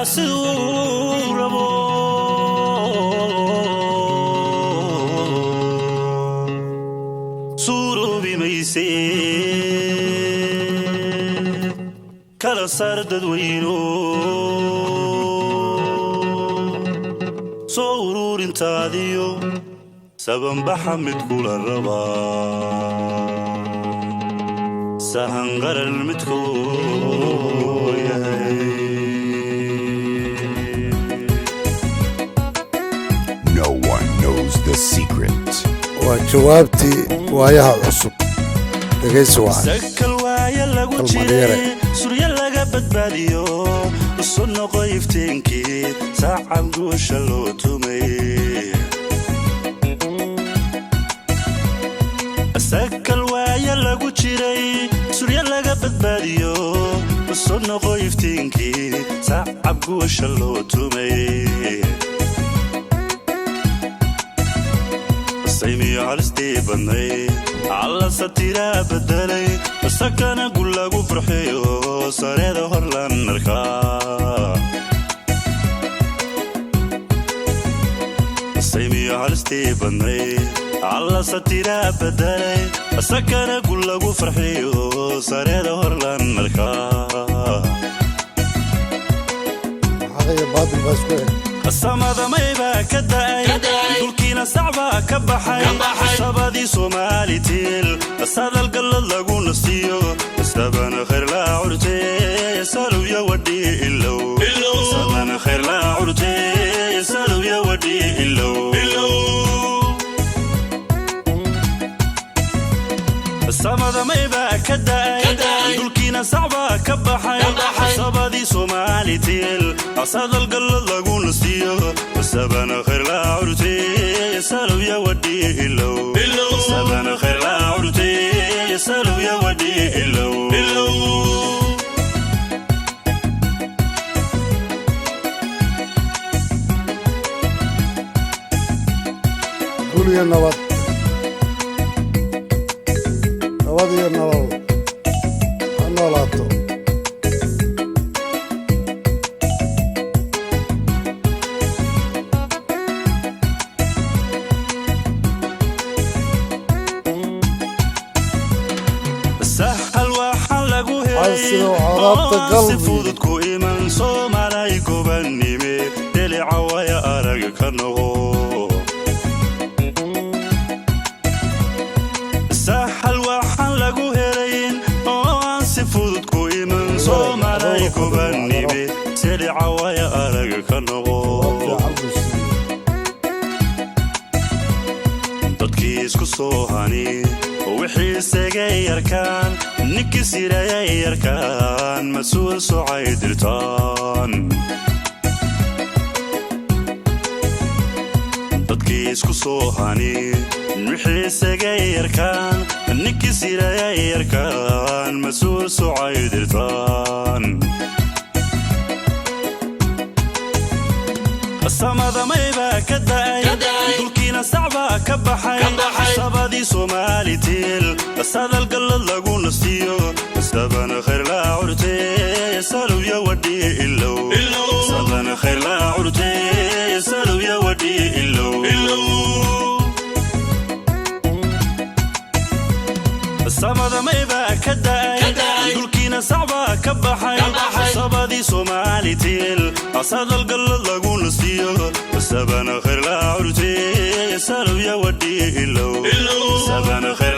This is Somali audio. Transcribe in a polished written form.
Siduu rabo suuroobi mayse. Kala saar dadweyno, soo ururintaadiyo sabanbaxa mid kula rabaa, sahan qaran midkuu yahay. No one knows the secret. Waa jawaabtii waayaha cusub. Dhegaysi wacan. Sakal waaya lagu Kalmadheere. jiray, surya laga badbaadiyo, isu noqo iftiinkii saacab guusha loo tumay. Sakal waaya lagu jiray, surya laga badbaadiyo, isu noqo iftiinkii saacab guusha loo tumay. Saymiyo halistii badnay Alla satiraa bedelay, sakana gul lagu farxiyo, sareeda hor lan arkaa. Saymiyo halistii badnay Alla satiraa bedelay, sakana gul lagu farxiyo, sareeda hor lan arkaa. Xaq iyo baatil baa isku eg. Samadamay baa ka da'ay, dhulkiina sacbaa ka baxay, sabadii Soomaalitiil sadal gallad lagu nasiyo, sabana khayr laa curte, salowya wadhi ilow, sabana khayr laa curte, salowya wadhi ilow. Samadamay baa ka da'ay, dhulkiina sacbaa ka baxay, sabadii Soomaalitiil sadal gallad lagu nasiyo, sabana khayr laa curte, salowya wadhi ilow, sabana khayr laa curte, salowya wadhi ilow. Guul iyo nabad, nabad iyo nolol ha noolaato. Sahal waxaa lagu helay Xasilow colaadta oo aan si qalbi. fudud ku iman, Soomaalay gobannime dhelica waya arag ka noqo. Sahal waxaan lagu helayn oo aan si fudud ku iman, Soomaalay gobannime selica waya arag ka noqo. Jawaab fiican buu siiyey. Dadkii isku soo hani wixii isagay yarkaan, ninkii sirayay yarkaan, mas-uul socay dirtaan. Dadkii isku soo hani wixii isagay yarkaan, ninkii sirayay yarkaan, mas-uul socay dirtaan. Samadamay baa ka da'ay, dhulkiina sacbaa ka baxay, sabadii Soomaalitiil sadal gallad lagu nasiyo, sabana khayr laa curte, salowya wadhi ilow, sabana khayr laa curte, salowya wadhi ilow. Samadamay baa ka da'ay, dhulkiina sacbaa ka baxay, sabadii Soomaalitiil sadal gallad lagu nasiyo, sabana khayr laa curte, salowya wadhi ilow, sabana khayr.